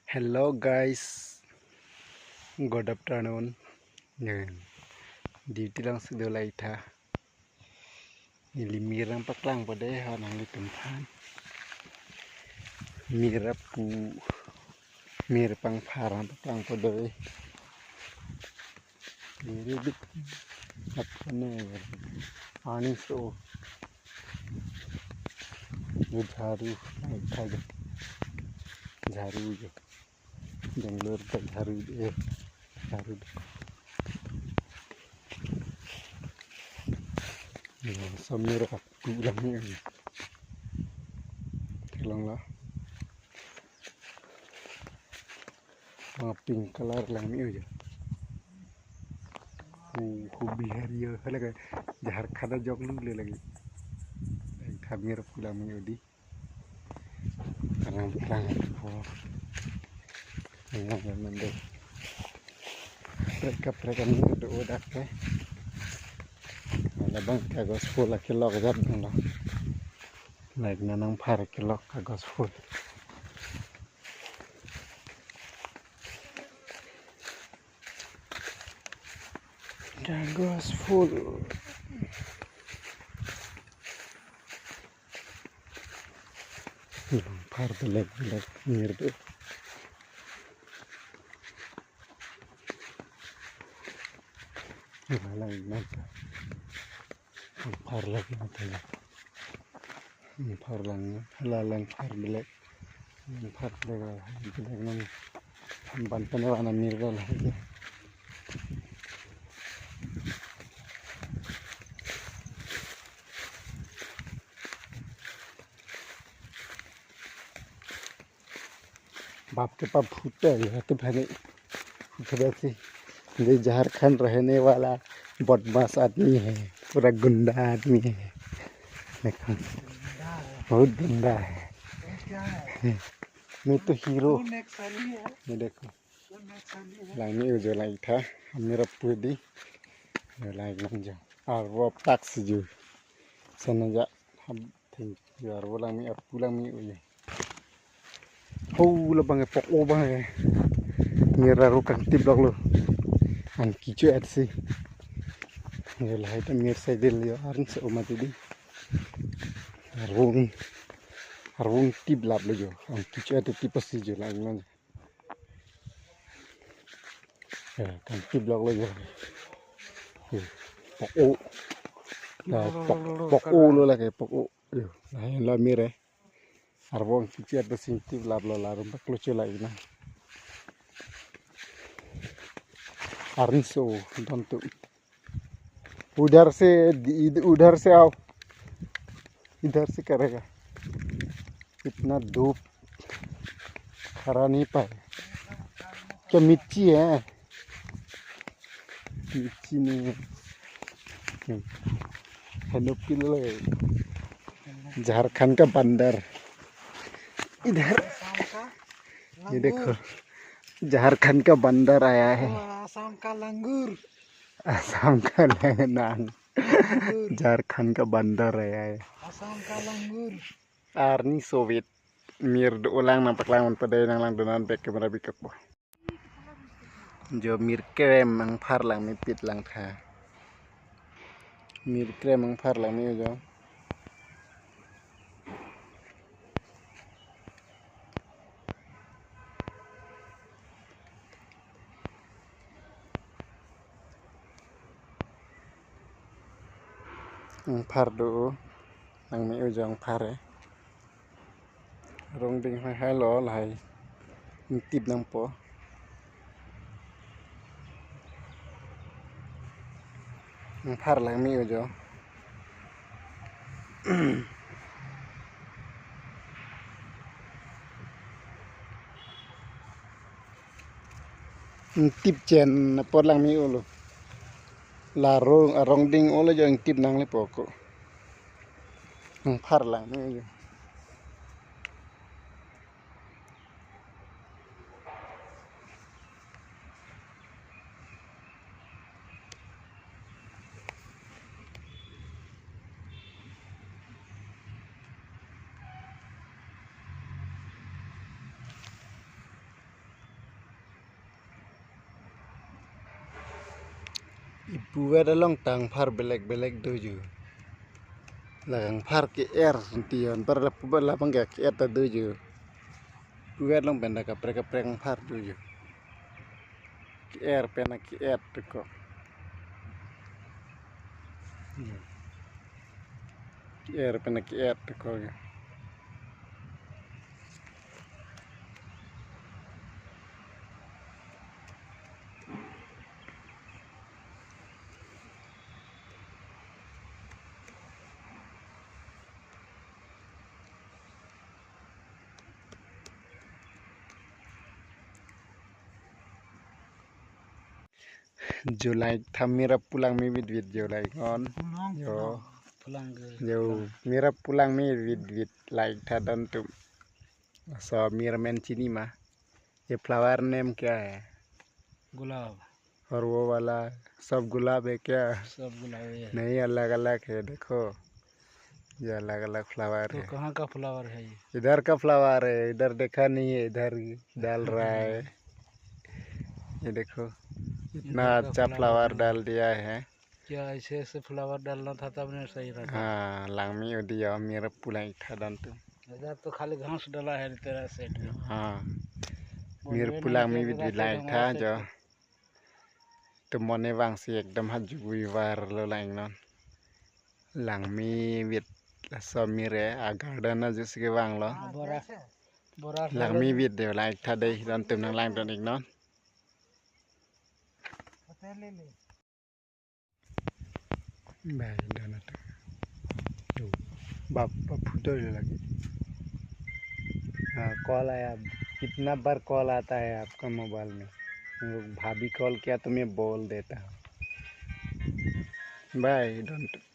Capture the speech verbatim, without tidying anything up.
Hello guys, good afternoon. Yan. Duty lang si do lai tha. Neli mir nangpaklangpo dei, ha nanglitum aphan. Mir apu, mir pangphar nangpaklangpo dei. Very big. Apne ani so. Ye jharu, naik tha jo. Jharu jo. Bangalore ta jharu, eh, jharu. Ya, samir apu lang ni. Theklonglo. Wah, pink color lang ni aja. Hu, hu Bihari ya, hala ka Jharkhand ajok lu le lagi. Lang tha mir apu lang ni di. Parang, parang. Oh. Yang, yang mendek. Kaprek, kaprek kami do dak ke. Labang kagos phul akilok jat dong lo. Like nanang phar akilok kagos phul. Kagos phul. Langphar belek belek mir do. Malang nangka. Langphar lagi mata ya. Langphar lang, la langphar belek. Langphar belek la, belek nang. Amban pen wana mir do la. बाप के पाप फूटे है, तो भले फूटे से। ये झारखंड रहने वाला बदमाश आदमी है, पूरा गुंडा आदमी है। देखो, बहुत गुंडा है। मैं तो हीरो। ये देखो, langni ujo lang tha, amir apu di. Yo lang nang jo. Arvo plak si ju. Sana ja. Ham, thank you. Arvo langni, apu langni ujo. Ho, labang e pok-o bang e. Mir arvo kangtip lok lo. Angki cho et si. Yo lahai ta mir sai del yo, arin se o mati di. Arvo, arvo tip lap lo jo. Angki cho et tip si jo lang nang. Ya, kangtip lok lo ya. Ya, pok-o. Ya, pok, pok-o lo lake, pok-o. Ya, lahai lo mir e. Arvo angki cho et si tip lap lo, larum paklo cho lagi na. Arin se o, don tu. उधर से, इध-, उधर से आओ, इधर से करेगा। इतना धूप, खड़ा नहीं पाए। क्या मिर्ची है? मिर्ची नहीं है। Hello, pillow. झारखंड का बंदर इधर। ये देखो, झारखंड का बंदर आया है। आसाम का लंगूर। आसाम का लंगूर। झारखंड का बंदर आया है। आसाम का लंगूर। Arni sovit mir do-o lang nangpaklang un padai nang langdun an bek camera bikak bo. Jo mir krem angphar lang mepit lang tha. Mir krem angphar lang me jo. Angphar do, nang me ujo angphar e. Rongding hai hai lo lahai. Ingtip nangpo. Angphar lang me ujo. Ingtip chen apor lang me ulo. La rong, arongding ulo jo ingtip nang le poko. Angphar lang me ujo. Ipuvet along ta angphar belek belek do jo. La angphar ke-er sunti yon par la puba la bang ke-er ta do jo. Ipuvet along pen ta kaprek kaprek angphar do jo. Ke-er pen ke-er teko. Ke-er pen ke-er teko jo. Jo langtha, mir apu langme vit vit jo langnon. Pulang, jo. Pulang, pulang ke. Jo, mir apu langme vit vit langtha don tum. So, mir amen chini ma? ये flower name क्या है? गुलाब। और वो वाला सब गुलाब है क्या? सब गुलाब है। नहीं, अलग अलग है, देखो, ये अलग अलग flower तो है। कहाँ का flower है ये? इधर का flower है, इधर देखा नहीं है, इधर डाल रहा है। ये देखो, इतना इधर का अच्छा flower flower है। डाल दिया है। क्या ऐसे ऐसे flower डालना था तब ने सही रहता। हाँ, langme odi jo, mir apu langtha don tum। इधर तो खाली घास डाला है तेरा सेट में। हाँ, वो mir apu langme vit vit langtha jo. Tum mane vangsi ekdom ha juguivar lo langnon. Langme vit laso mir e, a garden ajusi kevang lo. Bora, bora langme vit de langtha de don tum nang langdun iknon. Bai, don atum. Yo, बाप, बाप फोटो ले लगे। हाँ, कॉल आया। कितना बार कॉल आता है आपका मोबाइल में? वो भाभी कॉल किया तो मैं बोल देता हूँ। Bai, don atum.